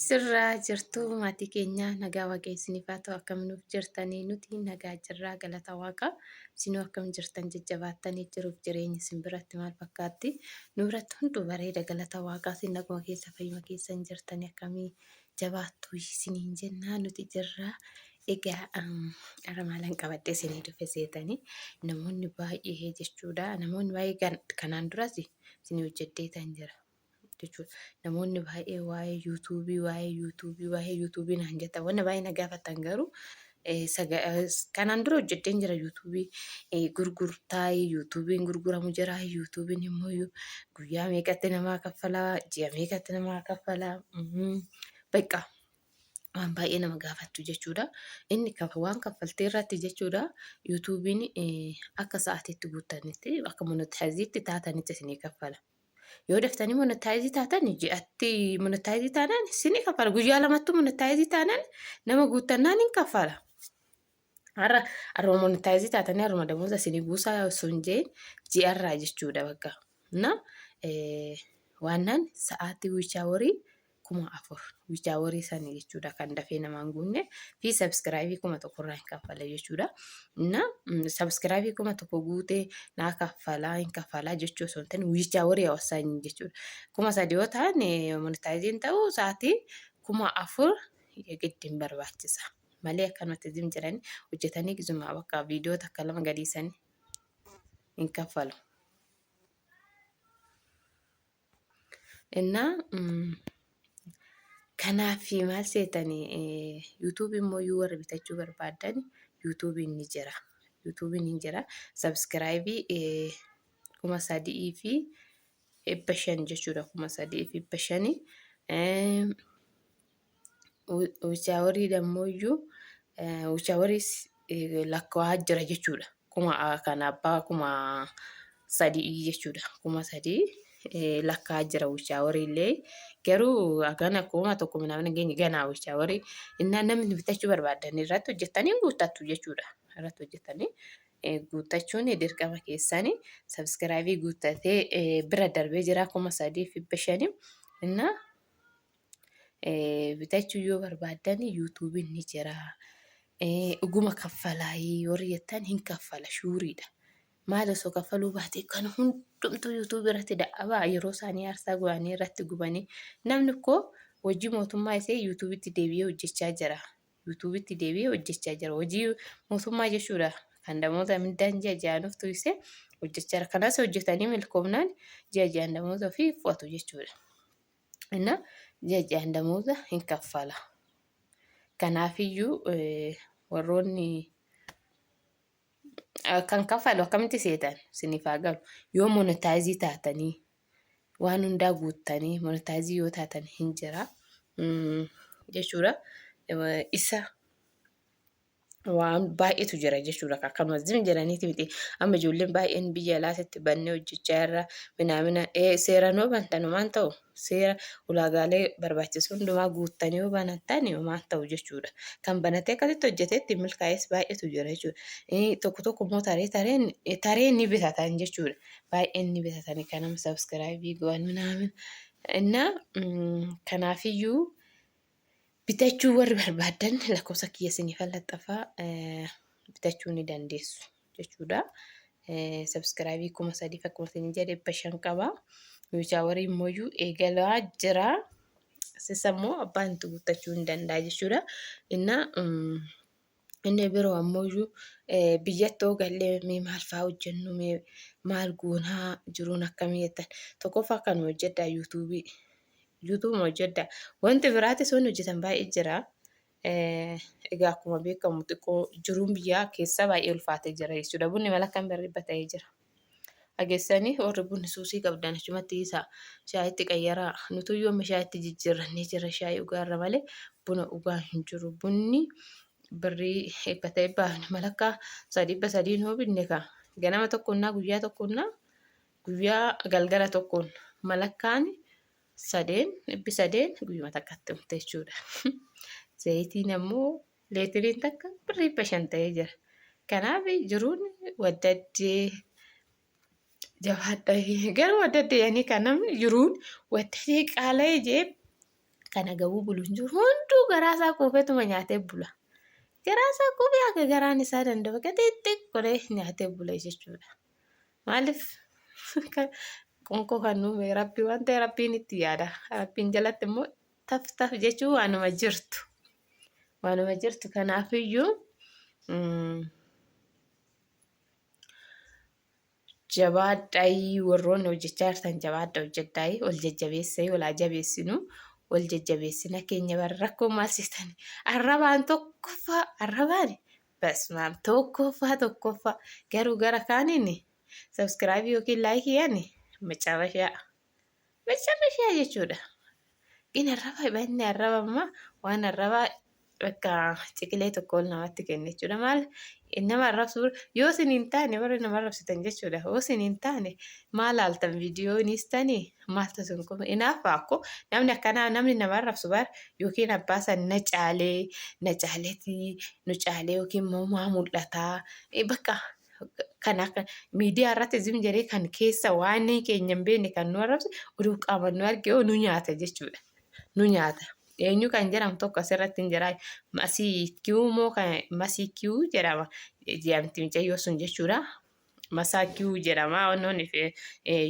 Sirraa jirtuu maatii keenya nagaa waaqayyo isiniif haa ta'u akkam nuuf jirtanii nuti nagaa jirraa galata waaqa isinuu akkam jirtan jajjabaattanii jiruuf jireenyi isin biratti maal fakkaatti nu biratti hunduu bareeda galata waaqaa isin naguma keessa fayyuma keessa hin jirtanii akkamii jabaattuu isiniin jennaa nuti jirraa egaa har'a maalan qabadhee isinii dhufe seetanii namoonni baay'ee jechuudha namoonni baay'ee kanaan duras isinii hojjedheetan jira. Jechuudha. Namoonni baay'ee waa'ee yuutuubii, waa'ee yuutuubii, waa'ee yuutuubii naan jettan. Wanna baay'ee na gaafatan garuu kanaan dura hojjedheen jira yuutuubii gurgurtaa yuutuubiin gurguramu jira. Yuutuubiin immoo guyyaa meeqatti namaa kaffalaa, ji'a meeqatti namaa kaffalaa. Bakka waan baay'ee nama gaafattu jechuudha. Inni waan kaffaltee irratti jechuudha. Yuutuubiin akka sa'aatiitti guuttanitti akka monotaayiziitti taatanitti isinii kaffala. Yoo daftanii monetaayizii taatan ji'atti monetaayizii taanaan isinii kaffala. Guyyaa lamattuu monetaayizii taanaan nama guuttannaan hin kaffala. Har'a har'uma monetaayizii taatanii har'uma damooza isinii buusaa osoo hin jeen ji'arraa jechuudha bakka. Na waannaan sa'aatii wiichaa horii 4000 wichaaworii sani jechuudha kan dafee namaan guunne fi sabskraayibii 1000 irraa hin kaffala jechuudha. Na sabskraayibii 1000 guutee naa kaffalaa hin kaffalaa jechuu osoo hin ta'in wichaaworii hawaasaa jechuudha. 3000 yoo ta'an monetaayiziin ta'uu sa'aatii 4000 giddi hin barbaachisa. Malee akkanumatti zim jedhanii hojjetanii gizuma bakka viidiyoo takka lama gadiisanii hin kaffalu. Innaa kanaaf maal seetani yuutuubii immoo yoo warri bitachuu barbaaddan yuutuubiin ni jira. Yuutuubiin ni jira. Sabskiraayibii 3500 jechuudha. 3500. Wichaawarii dammoo wichaawariis lakkaa'aa jira jechuudha. Kuma kan abbaa 3000 jechuudha. 3000 lakkaa'aa jira wichaawarii illee. Garuu gana 1000 minaamin hin geenye ganaa wichaawarii. Innaa namni bitachuu barbaadan irratti hojjettanii guuttattu jechuudha. Irratti hojjettanii guuttachuun dirqama keessani. Sabskiraayibii guuttatee bira darbee jira 3500. Innaa bitachuu yoo barbaaddan yuutuubiin ni jira. Dhuguma kaffalaayii warri jettan hin kaffala shuuriidha. Maal osoo kaffaluu baate kan hundumtuu yuutuubii irratti da'abaa yeroo isaanii aarsaa godhanii irratti gubanii namni koo hojii mootummaa isee yuutuubitti deebi'ee hojjechaa jira. Yuutuubitti deebi'ee hojjechaa jira. Hojii mootummaa jechuudha. Kan namoota mindaan ji'a ji'aan dhuftu isee hojjechaa jira. Kanas hojjetanii milkoomnaan ji'a ji'aan namoota ofii fudhatu jechuudha. Inna ji'a ji'aan damooza hin kaffala. Kanaafiyyuu warroonni kan kaffalu akkamitti seetan isiniif haa galu. Yoo monetaayizii taatanii waan hundaa guuttanii monetaayizii yoo taatan hin jira jechuudha. Isa waan baay'eetu jira jechuudha. Akkanuma zim jedhaniiti miti. Amma ijoolleen baay'een biyya alaatitti bannee hojjechaa irra minaamina seeraan yoo bantan homaan ta'u seera ulaagaalee barbaachisu hundumaa guuttanii yoo banattan homaan ta'u jechuudha. Kan banatee akkasitti hojjeteetti milkaa'es baay'eetu jira jechuudha. Tokko tokko immoo taree tareen taree ni bitatan jechuudha. Baay'een ni bitatanii kan nama sabskraayibii godhan minaamin. Innaa kanaafiyyuu Bitachuu warri barbaaddan lakkoofsa kiyya isiniifan laxxafaa bitachuu ni dandeessu jechuudha. Sabskraayibii 3000 akkuma isin jedhe 500 qaba. Yuuchaawarii immoo eegalaa jira. Sissa immoo abbaan itti guuttachuu hin danda'a jechuudha. Innaa inni biroo ammoo biyyatti hoo gallee mee maal fa'aa hojjennu mee maal goonaa jiruun akkamii jettan tokkoffaa kan hojjedhaa yuutuubii yuutuubuma hojjedhaa wanti biraatis wanni hojjetan baay'ee jira. Egaa akkuma beekamu xiqqoo jiruun biyyaa keessaa baay'ee ulfaatee jira jechuudha. Bunni malakkaan birri ta'ee jira. Dhageessanii warri bunni suusii qabdan achumatti dhiisaa. Shaayitti qayyaraa. Nutuyyuu amma shaayitti jijjiirrannee jirra. Shaayii dhugaarra malee buna dhugaa hin jiru. Bunni birrii dhibba ta'e baafne malakkaa sadii dhibba sadiin hoo binne kaa. Ganama tokkonnaa guyyaa tokkonnaa guyyaa galgala tokkoon malakkaan sadeen dhibbi sadeen guyyuma takkatti dhumte jechuudha. Zayitiin ammoo Leetiriin takka birrii 500 ta'ee jira. Kanaaf jiruun waddaddee jabaadha. Garuu waddaddee yani kan namni jiruun waddadee qaala'ee jee Kan agabuu bulu hin jiru. Hunduu garaa isaa quufeetuma nyaatee bula. Garaa isaa quufee akka garaan isaa danda'u bakka xixiqqoolee nyaatee bula jechuudha. Maaliif qoonqoo kan uume rabbi waan ta'e rabbiin itti yaada. Rabbiin jalatti immoo taf taf jechuun waanuma jirtu. Waanuma jirtu kanaafiyyuu jabaadhaayii warroonni hojjechaa jirtan jabaadha hojjedhaayii wal jajjabeessayii wal haa jabeessinu wal jajjabeessina keenya bara rakkoo maal seetani arrabaan tokkoffaa arrabaan basmaam tokkoffaa tokkoffaa garuu gara kaaniin sabskiraabii yookiin laayikii yaani macarrashaa macarrashaa jechuudha. Gin arraba banni arraba amma waan arrabaa bakka ciqilee tokko ol namatti kenne jechuudha. Maal nama arrabsu yoo isin hin taane warri nama arrabsitan jechuudha. Yoo isin hin taane maal laaltan viidiyoo niistanii maaltu isin kuma inaaffaa akko namni akkanaa namni nama arrabsu bar yookiin abbaa san na caalee na caaleeti nu caalee yookiin immoo maa mul'ataa bakka kan akka miidiyaa irratti zim jedhee kan keessa waan keenya hin beekne kan nu arrabse oduu qaamaan nu arge nu nyaata jechuudha. Nu nyaata. Eenyu kan jedhamu tokko asirratti hin jiraa. Masii kiwuu moo kan masii kiwuu jedhama. Jedhamti mucayyoo sun jechuudha. Masaa kiwuu jedhama. Wannoon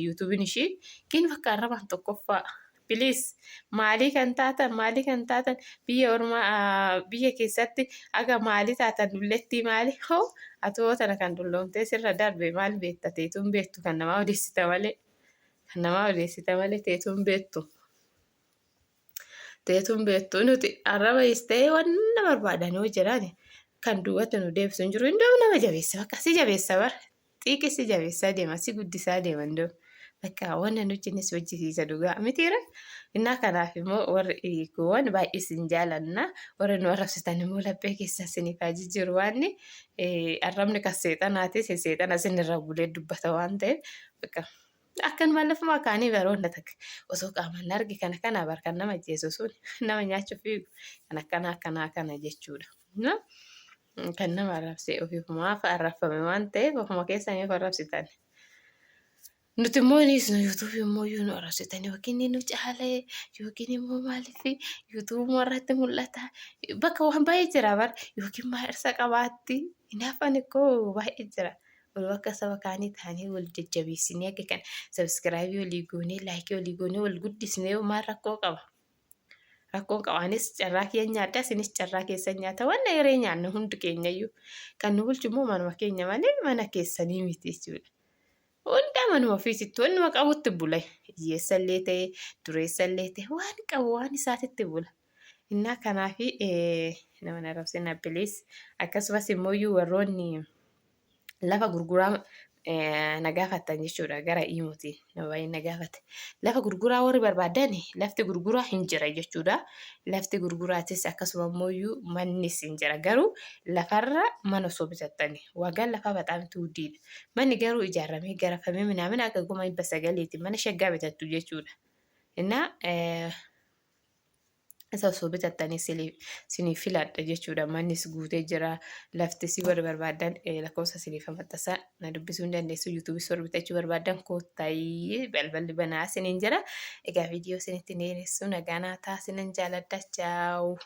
yuutuubiin ishii. Gin bakka arrabaan tokkoffaa. Please maalii kan taatan maalii kan taatan biyya ormaa biyya keessatti aga maalii taatan dullettii maali hoo atoo tana kan dulloomtee sirra darbe maal beekta teetuun beektu kan namaa odeessita malee kan namaa odeessita malee teetuun beektu teetuun beektu nuti arraba ta'ee wanna barbaadan yoo jedhan kan duubatti nu deebisu hin jiru indoo nama jabeessa bakka si jabeessa bara Xiiqi si jabeessaa deema, si guddisaa deema indoo. Bakka wanna nu hojjenne si hojjisiisa dhugaa mitiira. Innaa kanaaf immoo warri hiikuuwwan baay'ee isin jaalanna. Warri nu arrabsitan immoo laphee keessan isiniif haa jijjiiru waanni arrabni kan seexanaati. Seexana isinirra bulee dubbata waan ta'eef bakka akkanuma lafuma kaanii baroonna takka osoo qaamaan arge kana kana bar kan nama ajjeesu sun nama nyaachuuf fiigu kan akkanaa akkanaa kana jechuudha. Kan nama arrabse ofiifumaaf arrabfame waan ta'eef ofuma keessanii of arrabsitan. Nuti immoo ni nu yuutuubii immoo iyyuu nu arrabsitan yookiin nu caalee yookiin immoo maaliif yuutuubuma irratti mul'ata bakka waan baay'ee jira bar yookiin maal irsa qabaatti hinaaffaan ikkoo baay'ee jira. Wal bakka saba kaanii taanee wal jajjabeessinee akka kan sabiskiraayibii walii goonee laayikii walii goonee wal guddisnee maal rakkoo qaba. Rakkoon qaba. Anis carraa kiyya nyaadha, isinis carraa keessan nyaata. Wanna hiree nyaanna hundi keenyayyuu. Kan nu bulchu immoo manuma keenya malee mana keessanii miti jechuudha. Hundaa manuma ofiisitti wannuma qabutti bula. Hiyyeessallee ta'e, dureessallee ta'e waan qabu waan isaatitti bula. Innaa kanaafi nama na arrabsina please. Akkasumas immoo warroonni lafa gurguraa na gaafattan jechuudha gara iimotiin nama baay'ee na gaafate. Lafa gurguraa warri barbaadan lafti gurguraa hin jira jechuudha. Lafti gurguraatis akkasuma immoo mannis hin jira garuu lafarra mana osoo bitattani waagaan lafaa baxaamti wuddiidha. Manni garuu ijaaramee garafamee minaamin akka 900,000 mana shaggaa bitattu jechuudha. Innaa isa osoo bitattanii sinii filadha jechuudha. Mannis guutee jira. Laftis warri barbaadan lakkoofsa siniif maxxansa na dubbisuu hin dandeessu. Yuutuubis warri bitachuu barbaadan koottaayii balballi banaa siniin jira. Egaa viidiyoo isinitti dheeressu nagaa naa ta'a sinan jaaladha. Chaawu.